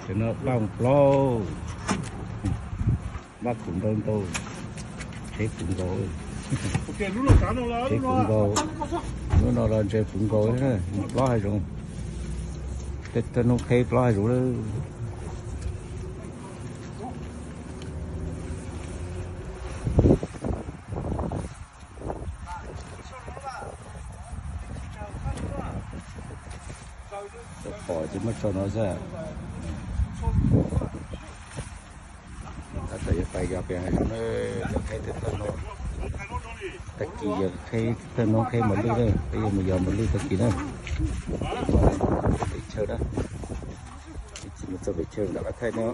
Tam no paj mus plob, paj kuv ntau ntau, tsheb kuv nkaus, tsheb kuv nkaus. Hnub no los ntshe kuv nkaus, plob hav zoov, tej thawj hnub qheb plob hav zoov lawm. Pom ces muab tso no xwb. Tab tom yuav pais yos pem hav zoov na, qheb tej thawj hnub, tag kis yog qheb thawj hnub qheb mos lwj na, peb yuav mus yos mos lwj tag kis na. Pem chaw na, ib chim mus txog pem chaw nram qab thaij no.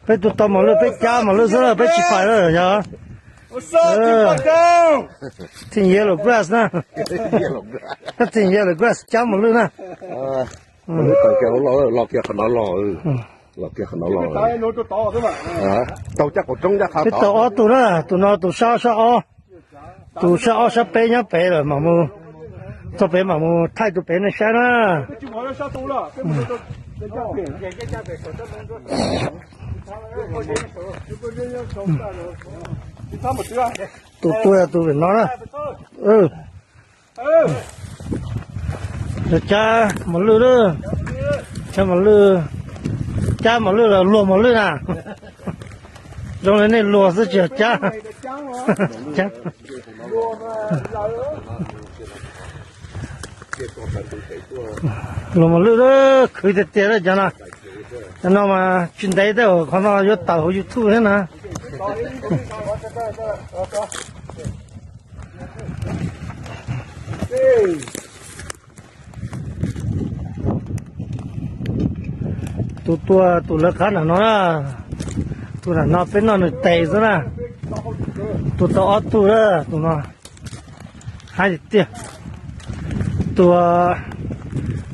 Peb tus tau mos lwj, peb cab mos lwj xwb, peb tsis pais lawm yog. Thim yellow grass na. Thim yellow grass cab mos lwj na. Los kiag qhov no los, los kiag qhov no los. Tau caj qaum roob caj qha. Peb tau ob tug na, tus no tus sab ob sab ob, tus sab ob sab peb nyob pem lawm, mam mus txog pem mam mus thaij tus pem nej saib na. Tus tuag tus pem no na. Cab mos lwj lawm, cab mos lwj, cab mos lwj los luag mos lwj na. Zoo li nej luag xwb tsis yog cab. Luag mos lwj lawm, khwv tiag tiag lawm cov no. Cov no mas tsis ntev tej qhov no yuav tawm hauv YouTube thiab na. Tus tuag tus lawv qab nram no na, tus nram no peb noj nws tes xwb na, tus tau ob tug na, tus no hais tiag tiag. Tus,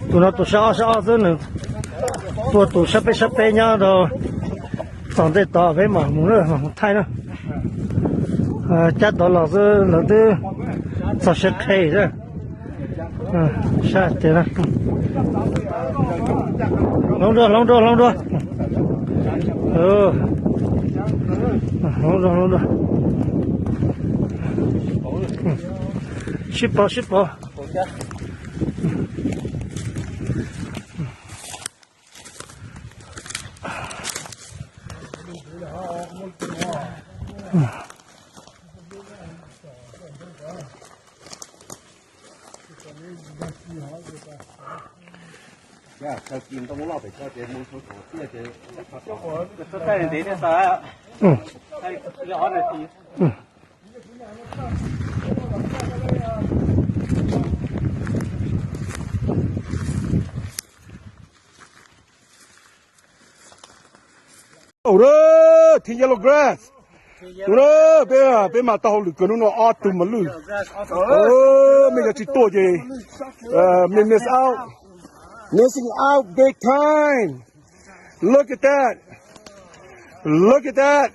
tus no tus sab ob sab ob xwb, nws tuag tus sab peb sab peb nyob rau txog ntej tod peb mam mus na, mam mus thaij na. Cab tod los xwb lawv twb txog siav qhe xwb. Saib tias, hloov dua, hloov dua, hloov dua. Hloov dua, hloov dua. Sib pauv, sib pauv. Tus na, peb, peb mas tau hauj lwm kawg hnub no ob tug mos lwj. Mej cov tsis tuaj ces mej miss out, missing out big time. Look at that. Look at that.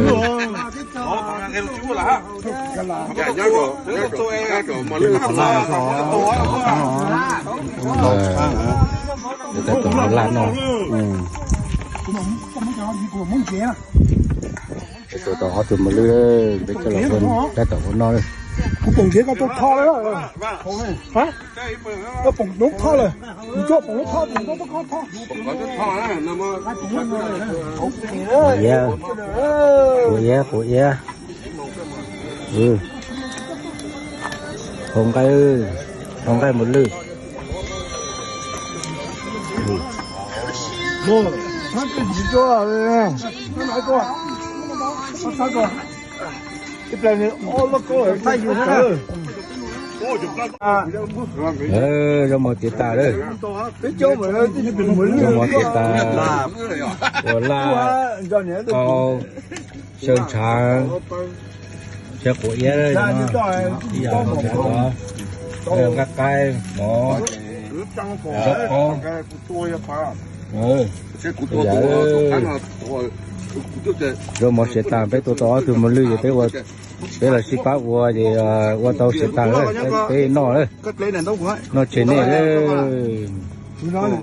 Tus laj no. Tua tau ob tug mos lwj, peb coj los ua, peb tau ua noj lawm. Kuv poom nrhiav koj tau tho lawm. Koj poom noob tho lawm. Kuv coj poom noob tho, poom noob tho. Quav iab, quav iab, quav iab. Hau nqaij, hau nqaij mos lwj. Zaub mov tiav tas lawm. Zaub mov tiav tas, ua laj, qau, xyaw ntshav, xyaw quav iab, ib yam nkaus nqaij qaib, mov, zaub qaub. Zaub mov siav tas, peb tua tau ob tug mos lwj ces peb ua, peb los sib pab ua ces ua tau siav tas lawm, peb noj lawm. Noj tseg nej lawm.